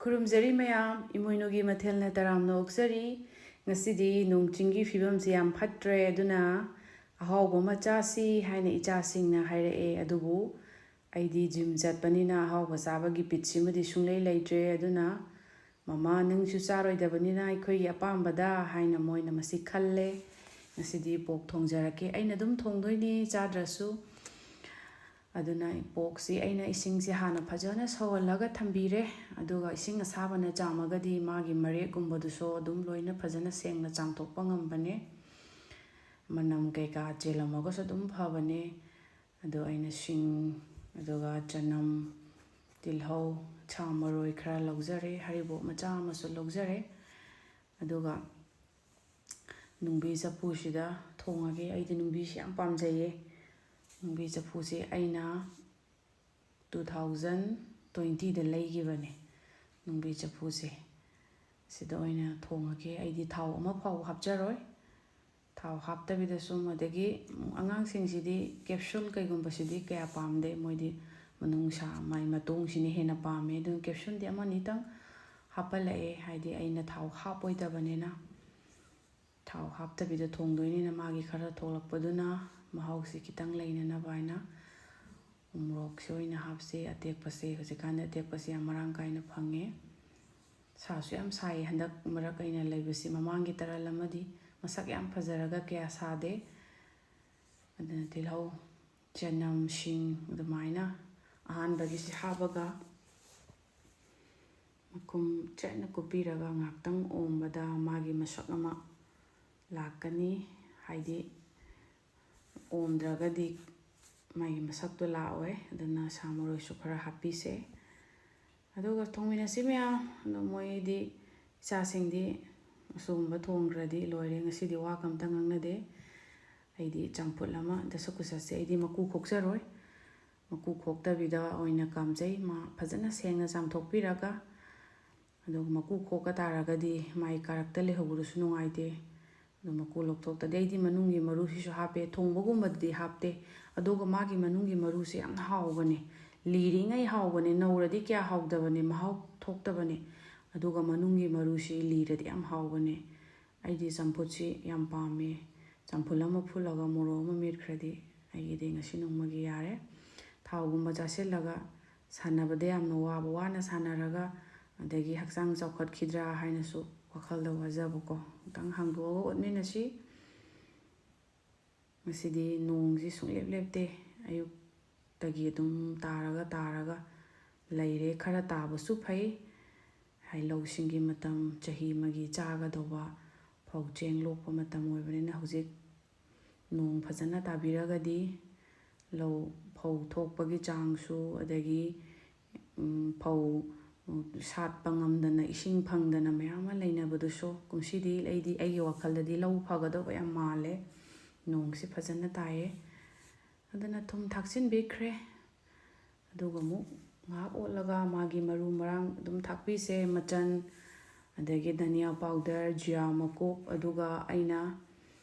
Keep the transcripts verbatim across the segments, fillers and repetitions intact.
ꯈꯨꯔꯨꯝꯖꯔꯤ ꯃꯌꯥꯝ, ꯏꯃꯣꯏꯅꯨꯒꯤ ꯃꯊꯦꯜꯅ ꯇꯔꯥꯝꯅ ꯑꯣꯛꯆꯔꯤ꯫ ꯉꯁꯤꯗꯤ ꯅꯣꯡ ꯆꯤꯡꯒꯤ ꯐꯤꯕꯝꯁꯤ ꯌꯥꯝ ꯐꯠꯇ꯭ꯔꯦ, ꯑꯗꯨꯅ ꯑꯍꯥꯎꯕ ꯑꯃ ꯆꯥꯁꯤ ꯍꯥꯏꯅ ꯏꯆꯥꯁꯤꯡꯅ ꯍꯥꯏꯔꯛꯑꯦ꯫ ꯑꯗꯨꯕꯨ ꯑꯩꯗꯤ gym ꯆꯠꯄꯅꯤꯅ ꯑꯍꯥꯎꯕ ꯆꯥꯕꯒꯤ ꯕꯤꯠꯁꯤꯃꯗꯤ ꯁꯨꯡꯂꯩ ꯂꯩꯇ꯭ꯔꯦ꯫ ꯑꯗꯨꯅ "ꯃꯃꯥ, ꯅꯪꯁꯨ ꯆꯥꯔꯣꯏꯗꯕꯅꯤꯅ ꯑꯩꯈꯣꯏꯒꯤ ꯑꯄꯥꯝꯕꯗ" ꯍꯥꯏꯅ ꯃꯣꯏꯅ ꯃꯁꯤ ꯈꯜꯂꯦ꯫ ꯉꯁꯤꯗꯤ ꯄꯣꯛ ꯊꯣꯡꯖꯔꯛꯀꯦ꯫ ꯑꯩꯅ ꯑꯗꯨꯝ ꯊꯣꯡꯗꯣꯏꯅꯤ, ꯆꯥꯗ꯭ꯔꯁꯨ꯫ ꯑꯗꯨꯅ ꯄꯣꯛꯁꯤ ꯑꯩꯅ ꯏꯁꯤꯡꯁꯦ ꯍꯥꯟꯅ ꯐꯖꯅ ꯁꯧꯍꯜꯂꯒ ꯊꯝꯕꯤꯔꯦ꯫ ꯑꯗꯨꯒ ꯏꯁꯤꯡ ꯑꯁꯥꯕꯅ ꯆꯥꯝꯃꯒꯗꯤ ꯃꯥꯒꯤ ꯃꯔꯦꯛꯀꯨꯝꯕꯗꯨꯁꯨ ꯑꯗꯨꯝ ꯂꯣꯏꯅ ꯐꯖꯅ ꯁꯦꯡꯅ ꯆꯥꯝꯊꯣꯛꯄ ꯉꯝꯕꯅꯦ꯫ ꯃꯅꯝ ꯀꯩꯀꯥ ꯆꯦꯜꯂꯝꯃꯒꯁꯨ ꯑꯗꯨꯝ ꯐꯕꯅꯦ꯫ ꯑꯗꯣ ꯑꯩꯅ ꯁꯤꯡ, ꯑꯗꯨꯒ ꯆꯅꯝ, ꯇꯤꯜꯍꯧ, ꯁꯥ ꯃꯔꯣꯏ ꯈꯔ ꯂꯧꯖꯔꯦ, ꯍꯔꯤꯕꯣꯞ ꯃꯆꯥ ꯑꯃꯁꯨ ꯂꯧꯖꯔꯦ꯫ ꯑꯗꯨꯒ ꯅꯨꯡꯕꯤ ꯆꯐꯨꯁꯤꯗ ꯊꯣꯡꯉꯒꯦ꯫ ꯑꯩꯗꯤ ꯅꯨꯡꯕꯤꯁꯤ ꯌꯥꯝ ꯄꯥꯝꯖꯩꯌꯦ꯫ ꯅꯨꯡꯕꯤ ꯆꯐꯨꯁꯦ ꯑꯩꯅ two thousand twentyꯗ ꯂꯩꯈꯤꯕꯅꯦ, ꯅꯨꯡꯕꯤ ꯆꯐꯨꯁꯦ꯫ ꯁꯤꯗ ꯑꯣꯏꯅ ꯊꯣꯡꯉꯒꯦ꯫ ꯑꯩꯗꯤ ꯊꯥꯎ ꯑꯃ ꯐꯥꯎꯕ ꯍꯥꯞꯆꯔꯣꯏ꯫ ꯊꯥꯎ ꯍꯥꯞꯇꯕꯤꯗ ꯁꯨꯝ, ꯑꯗꯒꯤ ꯑꯉꯥꯡꯁꯤꯡꯁꯤꯗꯤ capsule ꯀꯩꯒꯨꯝꯕꯁꯤꯗꯤ ꯀꯌꯥ ꯄꯥꯝꯗꯦ, ꯃꯣꯏꯗꯤ ꯃꯅꯨꯡꯁꯥ, ꯃꯥꯏ ꯃꯇꯣꯡꯁꯤꯅ ꯍꯦꯟꯅ ꯄꯥꯝꯃꯦ꯫ ꯑꯗꯨꯅ capsuleꯗꯤ ꯑꯃꯅꯤꯇꯪ ꯍꯥꯞꯄꯜꯂꯛꯑꯦ, ꯍꯥꯏꯗꯤ ꯑꯩꯅ ꯊꯥꯎ ꯍꯥꯞꯄꯣꯏꯗꯕꯅꯤꯅ꯫ ꯊꯥꯎ ꯍꯥꯞꯇꯕꯤꯗ ꯊꯣꯡꯗꯣꯏꯅꯤꯅ ꯃꯥꯒꯤ ꯈꯔ ꯊꯣꯛꯂꯛꯄꯗꯨꯅ ꯃꯍꯥꯎꯁꯤ ꯈꯤꯇꯪ ꯂꯩꯅꯅꯕ ꯍꯥꯏꯅ ꯎꯃꯣꯔꯣꯛꯁꯦ ꯑꯣꯏꯅ ꯍꯥꯞꯁꯦ꯫ ꯑꯇꯦꯛꯄꯁꯦ, ꯍꯧꯖꯤꯛꯀꯥꯟꯗꯤ ꯑꯇꯦꯛꯄꯁꯦ ꯌꯥꯝ ꯃꯔꯥꯡ ꯀꯥꯏꯅ ꯐꯪꯉꯦ꯫ ꯁꯥꯁꯨ ꯌꯥꯝ ꯁꯥꯏꯌꯦ ꯍꯟꯗꯛ ꯃꯔꯛ ꯑꯩꯅ ꯂꯩꯕꯁꯤ꯫ ꯃꯃꯥꯡꯒꯤ ꯇꯔꯜ ꯑꯃꯗꯤ ꯃꯁꯛ ꯌꯥꯝ ꯐꯖꯔꯒ ꯀꯌꯥ ꯁꯥꯗꯦ꯫ ꯑꯗꯨꯅ ꯇꯤꯜꯍꯧ, ꯆꯅꯝ, ꯁꯤꯡ ꯑꯗꯨꯃꯥꯏꯅ ꯑꯍꯥꯟꯕꯒꯤꯁꯤ ꯍꯥꯞꯄꯒ ꯃꯈꯨꯝ ꯆꯦꯠꯅ ꯀꯨꯞꯄꯤꯔꯒ ꯉꯥꯏꯍꯥꯛꯇꯪ ꯑꯣꯝꯕꯗ ꯃꯥꯒꯤ ꯃꯁꯛ ꯑꯃ ꯂꯥꯛꯀꯅꯤ꯫ ꯍꯥꯏꯗꯤ ꯑꯣꯝꯗ꯭ꯔꯒꯗꯤ ꯃꯥꯒꯤ ꯃꯁꯛꯇꯣ ꯂꯥꯛꯑꯣꯏ꯫ ꯑꯗꯨꯅ ꯁꯥ ꯃꯔꯣꯏꯁꯨ ꯈꯔ ꯍꯥꯞꯄꯤꯁꯦ꯫ ꯑꯗꯨꯒ ꯊꯣꯡꯃꯤꯟꯅꯁꯤ ꯃꯌꯥꯝ꯫ ꯑꯗꯣ ꯃꯣꯏꯗꯤ, ꯏꯆꯥꯁꯤꯡꯗꯤ ꯑꯁꯤꯒꯨꯝꯕ ꯊꯣꯡꯈ꯭ꯔꯗꯤ ꯂꯣꯏꯔꯦ, ꯉꯁꯤꯗꯤ ꯋꯥ ꯀꯝꯇ ꯉꯥꯡꯅꯗꯦ꯫ ꯑꯩꯗꯤ ꯆꯝꯐꯨꯠ ꯑꯃ, ꯗꯁꯀꯨꯁꯁꯦ ꯑꯩꯗꯤ ꯃꯀꯨ ꯈꯣꯛꯆꯔꯣꯏ꯫ ꯃꯀꯨ ꯈꯣꯛꯇꯕꯤꯗ ꯑꯣꯏꯅ ꯀꯥꯝꯖꯩ꯫ ꯃꯥ ꯐꯖꯅ ꯁꯦꯡꯅ ꯆꯥꯝꯊꯣꯛꯄꯤꯔꯒ, ꯑꯗꯨꯒ ꯃꯀꯨ ꯈꯣꯛꯄ ꯇꯥꯔꯒꯗꯤ ꯃꯥꯏ ꯀꯥꯔꯛꯇ ꯂꯩꯍꯧꯕꯗꯨꯁꯨ ꯅꯨꯡꯉꯥꯏꯇꯦ꯫ ꯑꯗꯨ ꯃꯀꯨ ꯂꯧꯊꯣꯛꯇꯗꯤ ꯑꯩꯗꯤ ꯃꯅꯨꯡꯒꯤ ꯃꯔꯨꯁꯤꯁꯨ ꯍꯥꯞꯄꯦ꯫ ꯊꯣꯡꯕꯒꯨꯝꯕꯗꯗꯤ ꯍꯥꯞꯇꯦ꯫ ꯑꯗꯨꯒ ꯃꯥꯒꯤ ꯃꯅꯨꯡꯒꯤ ꯃꯔꯨꯁꯦ ꯌꯥꯝꯅ ꯍꯥꯎꯕꯅꯦ꯫ ꯂꯤꯔꯤꯉꯩ ꯍꯥꯎꯕꯅꯦ, ꯅꯧꯔꯗꯤ ꯀꯌꯥ ꯍꯥꯎꯗꯕꯅꯦ, ꯃꯍꯥꯎ ꯊꯣꯛꯇꯕꯅꯦ꯫ ꯑꯗꯨꯒ ꯃꯅꯨꯡꯒꯤ ꯃꯔꯨꯁꯤ ꯂꯤꯔꯗꯤ ꯌꯥꯝ ꯍꯥꯎꯕꯅꯦ꯫ ꯑꯩꯗꯤ ꯆꯝꯐꯨꯠꯁꯤ ꯌꯥꯝ ꯄꯥꯝꯃꯦ꯫ ꯆꯝꯐꯨꯠ ꯑꯃ ꯐꯨꯠꯂꯒ ꯃꯣꯔꯣꯛ ꯑꯃ ꯃꯦꯠꯈ꯭ꯔꯗꯤ ꯑꯩꯒꯤꯗꯤ ꯉꯁꯤ ꯅꯣꯡꯃꯒꯤ ꯌꯥꯔꯦ꯫ ꯊꯥꯎꯒꯨꯝꯕ ꯆꯥꯁꯤꯜꯂꯒ ꯁꯥꯟꯅꯕꯗ ꯌꯥꯝꯅ ꯋꯥꯕ, ꯋꯥꯅ ꯁꯥꯟꯅꯔꯒ ꯑꯗꯒꯤ ꯍꯛꯆꯥꯡ ꯆꯥꯎꯈꯠꯈꯤꯗ꯭ꯔꯥ ꯍꯥꯏꯅꯁꯨ ꯋꯥꯈꯜꯗ ꯋꯥꯖꯕꯀꯣ꯫ ꯑꯃꯨꯛꯇꯪ ꯍꯥꯡꯗꯣꯛꯑꯒ ꯑꯣꯠꯃꯤꯟꯅꯁꯤ꯫ ꯉꯁꯤꯗꯤ ꯅꯣꯡꯁꯤ ꯁꯨꯡꯂꯦꯞ ꯂꯦꯞꯇꯦ꯫ ꯑꯌꯨꯛꯇꯒꯤ ꯑꯗꯨꯝ ꯇꯥꯔꯒ ꯇꯥꯔꯒ ꯂꯩꯔꯦ꯫ ꯈꯔ ꯇꯥꯕꯁꯨ ꯐꯩ꯫ ꯍꯥꯏ, ꯂꯧꯁꯤꯡꯒꯤ ꯃꯇꯝ, ꯆꯍꯤ ꯑꯃꯒꯤ ꯆꯥꯒꯗꯧꯕ ꯐꯧ ꯆꯦꯡ ꯂꯣꯛꯄ ꯃꯇꯝ ꯑꯣꯏꯕꯅꯤꯅ ꯍꯧꯖꯤꯛ ꯅꯣꯡ ꯐꯖꯅ ꯇꯥꯕꯤꯔꯒꯗꯤ ꯂꯧ ꯐꯧ ꯊꯣꯛꯄꯒꯤ ꯆꯥꯡꯁꯨ, ꯑꯗꯒꯤ, ꯎꯝ, ꯐꯧ, ꯎꯝ, ꯁꯥꯠꯄ ꯉꯝꯗꯅ, ꯏꯁꯤꯡ ꯐꯪꯗꯅ ꯃꯌꯥꯝ ꯑꯃ ꯂꯩꯅꯕꯗꯨꯁꯨ ꯀꯨꯝꯁꯤꯗꯤ ꯑꯩꯗꯤ, ꯑꯩꯒꯤ ꯋꯥꯈꯜꯗꯗꯤ ꯂꯧ ꯐꯒꯗꯧꯕ ꯌꯥꯝ ꯃꯥꯜꯂꯦ꯫ ꯅꯣꯡꯁꯤ ꯐꯖꯅ ꯇꯥꯏꯌꯦ꯫ ꯑꯗꯨꯅ ꯊꯨꯝ ꯊꯥꯛꯆꯤꯟꯕꯤꯈ꯭ꯔꯦ꯫ ꯑꯗꯨꯒ ꯑꯃꯨꯛ ꯉꯥꯏꯍꯥꯛ ꯑꯣꯠꯂꯒ ꯃꯥꯒꯤ ꯃꯔꯨ ꯃꯔꯥꯡ ꯑꯗꯨꯝ ꯊꯥꯛꯄꯤꯁꯦ, ꯃꯆꯜ, ꯑꯗꯒꯤ ꯙꯅꯤꯌꯥ ꯄꯥꯎꯗꯔ, ꯖꯤꯔꯥ ꯃꯀꯨꯞ, ꯑꯗꯨꯒ ꯑꯩꯅ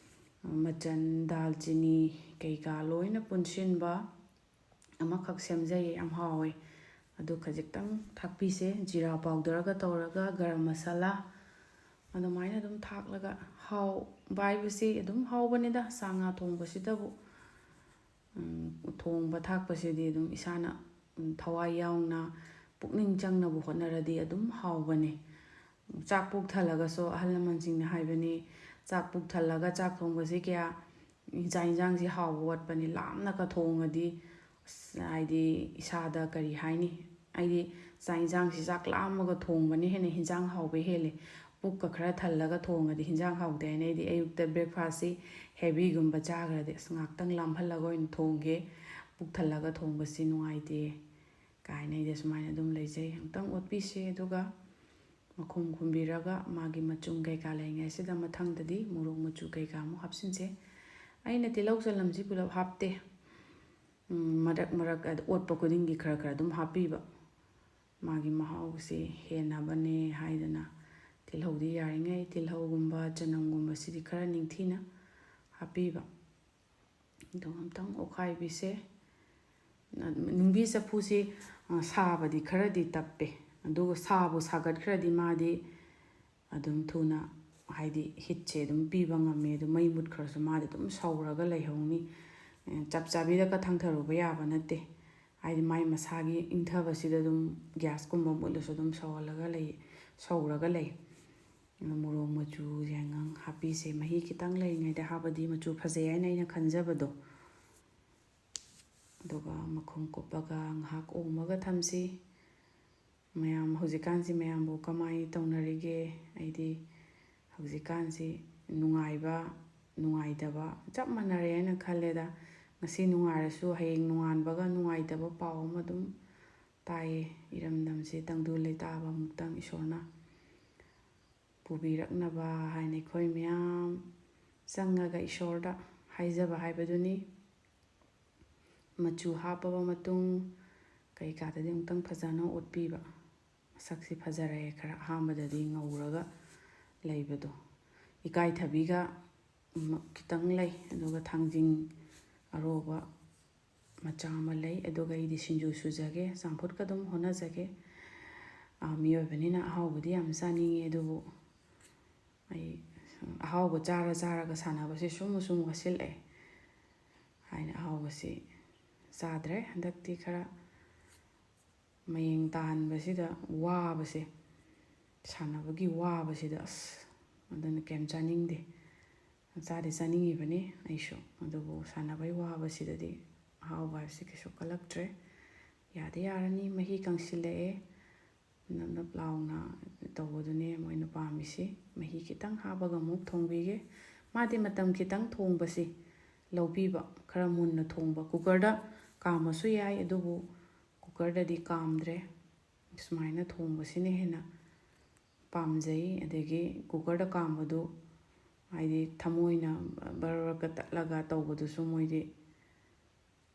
ꯃꯆꯜ, ꯗꯥꯜꯆꯤꯅꯤ ꯀꯩꯀꯥ ꯂꯣꯏꯅ ꯄꯨꯟꯁꯤꯟꯕ ꯑꯃꯈꯛ ꯁꯦꯝꯖꯩꯌꯦ, ꯌꯥꯝ ꯍꯥꯎꯋꯦ꯫ ꯑꯗꯨ ꯈꯖꯤꯛꯇꯪ ꯊꯥꯛꯄꯤꯁꯦ, ꯖꯤꯔꯥ ꯄꯥꯎꯗꯔꯒ ꯇꯧꯔꯒ, ꯒꯔꯝ ꯃꯁꯥꯂꯥ, ꯑꯗꯨꯃꯥꯏꯅ ꯑꯗꯨꯝ ꯊꯥꯛꯂꯒ, ꯍꯥꯎꯕ ꯍꯥꯏꯕꯁꯤ ꯑꯗꯨꯝ ꯍꯥꯎꯕꯅꯤꯗ, ꯁꯥ ꯉꯥ ꯊꯣꯡꯕꯁꯤꯗꯕꯨ꯫ ꯎꯝ, ꯊꯣꯡꯕ ꯊꯥꯛꯄꯁꯤꯗꯤ ꯑꯗꯨꯝ ꯏꯁꯥꯅ, ꯎꯝ, ꯊꯋꯥꯏ ꯌꯥꯎꯅ, ꯄꯨꯛꯅꯤꯡ ꯆꯪꯅꯕꯨ ꯍꯣꯠꯅꯔꯗꯤ ꯑꯗꯨꯝ ꯍꯥꯎꯕꯅꯦ꯫ ꯆꯥꯛ ꯄꯨꯛ ꯊꯜꯂꯒꯁꯨ, ꯑꯍꯜ ꯂꯃꯟꯁꯤꯡꯅ ꯍꯥꯏꯕꯅꯤ, ꯆꯥꯛ ꯄꯨꯛ ꯊꯜꯂꯒ ꯆꯥꯛ ꯊꯣꯡꯕꯁꯤ ꯀꯌꯥ, ꯆꯥꯛ ꯌꯦꯟꯁꯥꯡꯁꯤ ꯍꯥꯎꯕ ꯋꯥꯠꯄꯅꯤ꯫ ꯂꯥꯝꯅꯒ ꯊꯣꯡꯉꯗꯤ, ꯑꯁ, ꯍꯥꯏꯗꯤ ꯏꯁꯥꯗ ꯀꯔꯤ ꯍꯥꯏꯅꯤ, ꯑꯩꯗꯤ ꯆꯥꯛ ꯌꯦꯟꯁꯥꯡꯁꯤ ꯆꯥꯛ ꯂꯥꯝꯃꯒ ꯊꯣꯡꯕꯅ ꯍꯦꯟꯅ ꯍꯦꯟꯖꯥꯡ ꯍꯥꯎꯕ ꯍꯦꯜꯂꯦ꯫ ꯄꯨꯛꯀ ꯈꯔ ꯊꯜꯂꯒ ꯊꯣꯡꯉꯗꯤ ꯍꯦꯟꯖꯥꯡ ꯍꯥꯎꯇꯦ ꯍꯥꯏꯅ ꯑꯩꯗꯤ ꯑꯌꯨꯛꯇ breakfastꯁꯤ heavyꯒꯨꯝꯕ ꯆꯥꯈ꯭ꯔꯗꯤ, "ꯑꯁ, ꯉꯥꯛꯇꯪ ꯂꯥꯝꯍꯜꯂꯒ ꯑꯣꯏꯅ ꯊꯣꯡꯒꯦ, ꯄꯨꯛ ꯊꯜꯂꯒ ꯊꯣꯡꯕꯁꯤ ꯅꯨꯡꯉꯥꯏꯇꯦ" ꯀꯥꯏꯅ ꯑꯩꯗꯤ ꯑꯁꯨꯃꯥꯏꯅ ꯑꯗꯨꯝ ꯂꯩꯖꯩ꯫ ꯑꯃꯨꯛꯇꯪ ꯑꯣꯠꯄꯤꯁꯦ, ꯑꯗꯨꯒ ꯃꯈꯨꯝ ꯈꯨꯝꯕꯤꯔꯒ ꯃꯥꯒꯤ ꯃꯆꯨꯝ ꯀꯩꯀꯥ ꯂꯩꯉꯩꯁꯤꯗ ꯃꯊꯪꯗꯗꯤ ꯃꯣꯔꯣꯛ ꯃꯆꯨ ꯀꯩꯀꯥ ꯑꯃꯨꯛ ꯍꯥꯞꯆꯤꯟꯁꯦ꯫ ꯑꯩꯅ ꯇꯤꯜꯍꯧ ꯆꯅꯝꯁꯤ ꯄꯨꯂꯞ ꯍꯥꯞꯇꯦ꯫ ꯎꯝ, ꯃꯔꯛ ꯃꯔꯛ ꯑꯗ ꯑꯣꯠꯄ ꯈꯨꯗꯤꯡꯒꯤ ꯈꯔ ꯈꯔ ꯑꯗꯨꯝ ꯍꯥꯞꯄꯤꯕ꯫ ꯃꯥꯒꯤ ꯃꯍꯥꯎꯁꯦ ꯍꯦꯟꯅꯕꯅꯦ ꯍꯥꯏꯗꯅ ꯇꯤꯜꯍꯧꯗꯤ ꯌꯥꯔꯤꯉꯩ ꯇꯤꯜꯍꯧꯒꯨꯝꯕ, ꯆꯅꯝꯒꯨꯝꯕꯁꯤꯗꯤ ꯈꯔ ꯅꯤꯡꯊꯤꯅ ꯍꯥꯞꯄꯤꯕ꯫ ꯑꯗꯨꯒ ꯑꯝꯇꯪ ꯑꯣꯠꯈꯥꯏꯕꯤꯁꯦ꯫ ꯅꯨꯡꯕꯤ ꯆꯐꯨꯁꯤ, ꯑ, ꯁꯥꯕꯗꯤ ꯈꯔꯗꯤ ꯇꯞꯄꯦ, ꯑꯗꯨꯒ ꯁꯥꯕꯨ ꯁꯥꯒꯠꯈ꯭ꯔꯗꯤ ꯃꯥꯗꯤ ꯑꯗꯨꯝ ꯊꯨꯅ, ꯍꯥꯏꯗꯤ heatꯁꯦ ꯑꯗꯨꯝ ꯄꯤꯕ ꯉꯝꯃꯦ꯫ ꯑꯗꯨ ꯃꯩ ꯃꯨꯠꯈ꯭ꯔꯁꯨ ꯃꯥꯗꯤ ꯑꯗꯨꯝ ꯁꯧꯔꯒ ꯂꯩꯍꯧꯅꯤ꯫ ꯑ, ꯆꯞ ꯆꯥꯕꯤꯗꯒ ꯊꯥꯡꯊꯔꯨꯕ ꯌꯥꯕ ꯅꯠꯇꯦ꯫ ꯍꯥꯏꯗꯤ ꯃꯥꯏ ꯃꯁꯥꯒꯤ ꯏꯪꯊꯕꯁꯤꯗ ꯑꯗꯨꯝ gas ꯀꯨꯝꯕ ꯃꯨꯠꯂꯁꯨ ꯑꯗꯨꯝ ꯁꯧꯍꯜꯂꯒ ꯂꯩ, ꯁꯧꯔꯒ ꯂꯩ꯫ ꯑꯗꯨ ꯃꯣꯔꯣꯛ ꯃꯆꯨꯁꯦ ꯉꯥꯡ ꯍꯥꯞꯄꯤꯁꯦ꯫ ꯃꯍꯤ ꯈꯤꯇꯪ ꯂꯩꯔꯤꯉꯩꯗ ꯍꯥꯞꯄꯗꯤ ꯃꯆꯨ ꯐꯖꯩ ꯍꯥꯏꯅ ꯑꯩꯅ ꯈꯟꯖꯕꯗꯣ꯫ ꯑꯗꯨꯒ ꯃꯈꯨꯝ ꯀꯨꯞꯄꯒ ꯉꯥꯏꯍꯥꯛ ꯑꯣꯝꯃꯒ ꯊꯝꯁꯤ꯫ ꯃꯌꯥꯝ ꯍꯧꯖꯤꯛꯀꯥꯟꯁꯤ ꯃꯌꯥꯝꯕꯨ ꯀꯃꯥꯏꯅ ꯇꯧꯅꯔꯤꯒꯦ? ꯑꯩꯗꯤ ꯍꯧꯖꯤꯛꯀꯥꯟꯁꯤ ꯅꯨꯡꯉꯥꯏꯕ ꯅꯨꯡꯉꯥꯏꯇꯕ ꯆꯞ ꯃꯥꯟꯅꯔꯦ ꯍꯥꯏꯅ ꯈꯜꯂꯦꯗ꯫ ꯉꯁꯤ ꯅꯨꯡꯉꯥꯏꯔꯁꯨ ꯍꯌꯦꯡ ꯅꯣꯡꯉꯥꯟꯕꯒ ꯅꯨꯡꯉꯥꯏꯇꯕ ꯄꯥꯎ ꯑꯃ ꯑꯗꯨꯝ ꯇꯥꯏꯌꯦ꯫ ꯏꯔꯝꯗꯝꯁꯤ ꯇꯪꯗꯨ ꯂꯩꯇꯥꯕ ꯑꯃꯨꯛꯇꯪ ꯏꯁꯣꯔꯅ ꯄꯨꯕꯤꯔꯛꯅꯕ ꯍꯥꯏꯅ ꯑꯩꯈꯣꯏ ꯃꯌꯥꯝ ꯆꯪꯉꯒ ꯏꯁꯣꯔꯗ ꯍꯥꯏꯖꯕ ꯍꯥꯏꯕꯗꯨꯅꯤ꯫ ꯃꯆꯨ ꯍꯥꯞꯄꯕ ꯃꯇꯨꯡ ꯀꯩꯀꯥꯗꯗꯤ ꯑꯃꯨꯛꯇꯪ ꯐꯖꯅ ꯑꯣꯠꯄꯤꯕ꯫ ꯃꯁꯛꯁꯤ ꯐꯖꯔꯛꯑꯦ, ꯈꯔ ꯑꯍꯥꯟꯕꯗꯗꯤ ꯉꯧꯔꯒ ꯂꯩꯕꯗꯣ꯫ ꯏꯀꯥꯏꯊꯕꯤꯒ ꯈꯤꯇꯪ ꯂꯩ, ꯑꯗꯨꯒ ꯊꯥꯡꯖꯤꯡ ꯑꯔꯣꯕ ꯃꯆꯥ ꯑꯃ ꯂꯩ꯫ ꯑꯗꯨꯒ ꯑꯩꯗꯤ ꯁꯤꯡꯖꯨ ꯁꯨꯖꯒꯦ, ꯆꯝꯐꯨꯠꯀ ꯑꯗꯨꯝ ꯍꯣꯠꯅꯖꯒꯦ꯫ ꯑꯥ, ꯃꯤꯑꯣꯏꯕꯅꯤꯅ ꯑꯍꯥꯎꯕꯗꯤ ꯌꯥꯝ ꯆꯥꯅꯤꯡꯉꯤ, ꯑꯗꯨꯕꯨ ꯑꯩ ꯑꯍꯥꯎꯕ ꯆꯥꯔ ꯆꯥꯔꯒ ꯁꯥꯟꯅꯕꯁꯦ ꯁꯨꯝ ꯁꯨꯝ ꯋꯥꯁꯤꯜꯂꯛꯑꯦ ꯍꯥꯏꯅ ꯑꯍꯥꯎꯕꯁꯤ ꯆꯥꯗ꯭ꯔꯦ꯫ ꯍꯟꯗꯛꯇꯤ ꯈꯔ ꯃꯌꯦꯡ ꯇꯥꯍꯟꯕꯁꯤꯗ ꯋꯥꯕꯁꯦ, ꯁꯥꯟꯅꯕꯒꯤ ꯋꯥꯕꯁꯤꯗ ꯑꯁ, ꯑꯗꯨꯅ ꯀꯩꯝ ꯆꯥꯅꯤꯡꯗꯦ꯫ ꯆꯥꯗꯤ ꯆꯥꯅꯤꯡꯉꯤꯕꯅꯤ ꯑꯩꯁꯨ, ꯑꯗꯨꯕꯨ ꯁꯥꯟꯅꯕꯒꯤ ꯋꯥꯕꯁꯤꯗꯗꯤ ꯑꯍꯥꯎꯕ ꯍꯥꯏꯕꯁꯤ ꯀꯩꯁꯨ ꯀꯜꯂꯛꯇ꯭ꯔꯦ꯫ ꯌꯥꯗꯤ ꯌꯥꯔꯅꯤ, ꯃꯍꯤ ꯀꯪꯁꯤꯜꯂꯛꯑꯦ꯫ ꯅꯞ ꯅꯞ ꯂꯥꯎꯅ ꯇꯧꯕꯗꯨꯅꯦ ꯃꯣꯏꯅ ꯄꯥꯝꯃꯤꯁꯤ꯫ ꯃꯍꯤ ꯈꯤꯇꯪ ꯍꯥꯞꯄꯒ ꯑꯃꯨꯛ ꯊꯣꯡꯕꯤꯒꯦ꯫ ꯃꯥꯗꯤ ꯃꯇꯝ ꯈꯤꯇꯪ ꯊꯣꯡꯕꯁꯤ ꯂꯧꯕꯤꯕ, ꯈꯔ ꯃꯨꯟꯅ ꯊꯣꯡꯕ꯫ ꯀꯨꯀꯔꯗ ꯀꯥꯝꯃꯁꯨ ꯌꯥꯏ, ꯑꯗꯨꯕꯨ ꯀꯨꯀꯔꯗꯗꯤ ꯀꯥꯝꯗ꯭ꯔꯦ꯫ ꯁꯨꯃꯥꯏꯅ ꯊꯣꯡꯕꯁꯤꯅ ꯍꯦꯟꯅ ꯄꯥꯝꯖꯩ꯫ ꯑꯗꯒꯤ ꯀꯨꯀꯔꯗ ꯀꯥꯝꯕꯗꯨ ꯍꯥꯏꯗꯤ ꯊꯃꯣꯏꯅ ꯕꯔ ꯕꯔꯒ ꯇꯠꯂꯒ ꯇꯧꯕꯗꯨꯁꯨ ꯃꯣꯏꯗꯤ,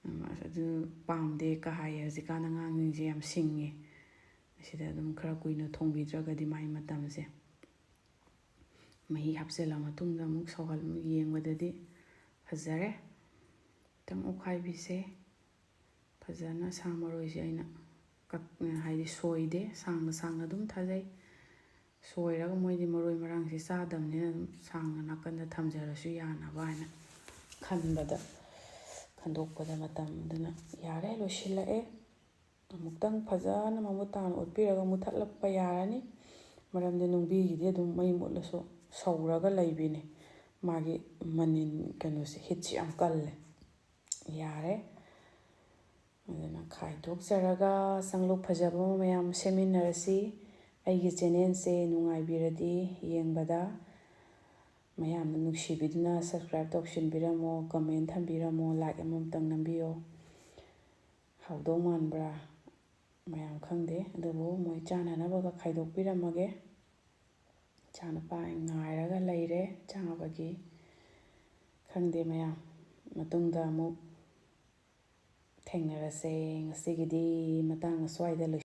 ꯎꯝ, ꯑꯁ, ꯑꯗꯨ ꯄꯥꯝꯗꯦ ꯀ ꯍꯥꯏꯌꯦ꯫ ꯍꯧꯖꯤꯛꯀꯥꯟ ꯑꯉꯥꯡꯁꯤꯡꯁꯦ ꯌꯥꯝ ꯁꯤꯡꯉꯦ꯫ ꯑꯁꯤꯗ ꯑꯗꯨꯝ ꯈꯔ ꯀꯨꯏꯅ ꯊꯣꯡꯕꯤꯗ꯭ꯔꯒꯗꯤ ꯃꯥꯏ ꯃꯇꯝꯁꯦ꯫ ꯃꯍꯤ ꯍꯥꯞꯆꯤꯜꯂ ꯃꯇꯨꯡꯗ ꯑꯃꯨꯛ ꯁꯧꯍꯜ-, ꯌꯦꯡꯕꯗꯗꯤ ꯐꯖꯔꯦ꯫ ꯈꯤꯇꯪ ꯑꯣꯠꯈꯥꯏꯕꯤꯁꯦ꯫ ꯐꯖꯅ ꯁꯥ ꯃꯔꯣꯏꯁꯦ ꯑꯩꯅ ꯀꯛ-, ꯍꯥꯏꯗꯤ ꯁꯣꯏꯗꯦ, ꯁꯥꯡꯅ ꯁꯥꯡꯅ ꯑꯗꯨꯝ ꯊꯥꯖꯩ꯫ ꯁꯣꯏꯔꯒ ꯃꯣꯏꯗꯤ ꯃꯔꯣꯏ ꯃꯔꯥꯡꯁꯦ ꯆꯥꯗꯕꯅꯤꯅ ꯑꯗꯨꯝ ꯁꯥꯡꯅ ꯅꯥꯀꯟꯗ ꯊꯝꯖꯔꯁꯨ ꯌꯥꯅꯕ ꯍꯥꯏꯅ ꯈꯟꯕꯗ, ꯈꯟꯗꯣꯛꯄꯗ ꯃꯇꯝ ꯑꯗꯨꯅ ꯌꯥꯔꯦ, ꯂꯣꯏꯁꯤꯜꯂꯛꯑꯦ꯫ ꯑꯃꯨꯛꯇꯪ ꯐꯖꯅ ꯃꯃꯨꯠ ꯇꯥꯅ ꯑꯣꯠꯄꯤꯔꯒ ꯃꯨꯊꯠꯂꯛꯄ ꯌꯥꯔꯅꯤ꯫ ꯃꯔꯝꯗꯤ ꯅꯨꯡꯕꯤꯒꯤꯗꯤ ꯑꯗꯨꯝ ꯃꯩ ꯃꯨꯠꯂꯁꯨ ꯁꯧꯔꯒ ꯂꯩꯕꯤꯅꯦ꯫ ꯃꯥꯒꯤ ꯃꯅꯤꯟ ꯀꯩꯅꯣꯁꯦ, ꯍꯤꯠꯁꯦ ꯌꯥꯝ ꯀꯜꯂꯦ꯫ ꯌꯥꯔꯦ꯫ ꯑꯗꯨꯅ ꯈꯥꯏꯗꯣꯛꯆꯔꯒ ꯆꯪꯂꯨꯛ ꯐꯖꯕ ꯑꯃ ꯃꯌꯥꯝ ꯁꯦꯝꯃꯤꯟꯅꯔꯁꯤ꯫ ꯑꯩꯒꯤ ꯆꯦꯅꯦꯜꯁꯦ ꯅꯨꯡꯉꯥꯏꯕꯤꯔꯗꯤ ꯌꯦꯡꯕꯗ ꯃꯌꯥꯝꯅ ꯅꯨꯡꯁꯤꯕꯤꯗꯨꯅ subscribe ꯇꯧꯁꯤꯟꯕꯤꯔꯝꯃꯣ, comment ꯊꯝꯕꯤꯔꯝꯃꯣ, like ꯑꯃꯃꯝꯇꯪ ꯅꯝꯕꯤꯌꯣ꯫ ꯍꯥꯎꯗꯧ ꯃꯥꯟꯕ꯭ꯔꯥ? ꯃꯌꯥꯝ ꯈꯪꯗꯦ, ꯑꯗꯨꯕꯨ ꯃꯣꯏ ꯆꯥꯅꯅꯕꯒ ꯈꯥꯏꯗꯣꯛꯄꯤꯔꯝꯃꯒꯦ꯫ ꯏꯆꯥꯅꯨꯄꯥ ꯉꯥꯏꯔꯒ ꯂꯩꯔꯦ ꯆꯥꯕꯒꯤ꯫ ꯈꯪꯗꯦ ꯃꯌꯥꯝ, ꯃꯇꯨꯡꯗ ꯑꯃꯨꯛ ꯊꯦꯡꯅꯔꯁꯦ꯫ ꯉꯁꯤꯒꯤꯗꯤ ꯃꯇꯥꯡ ꯑꯁ꯭ꯋꯥꯏꯗ ꯂꯣꯏꯁꯤꯟ-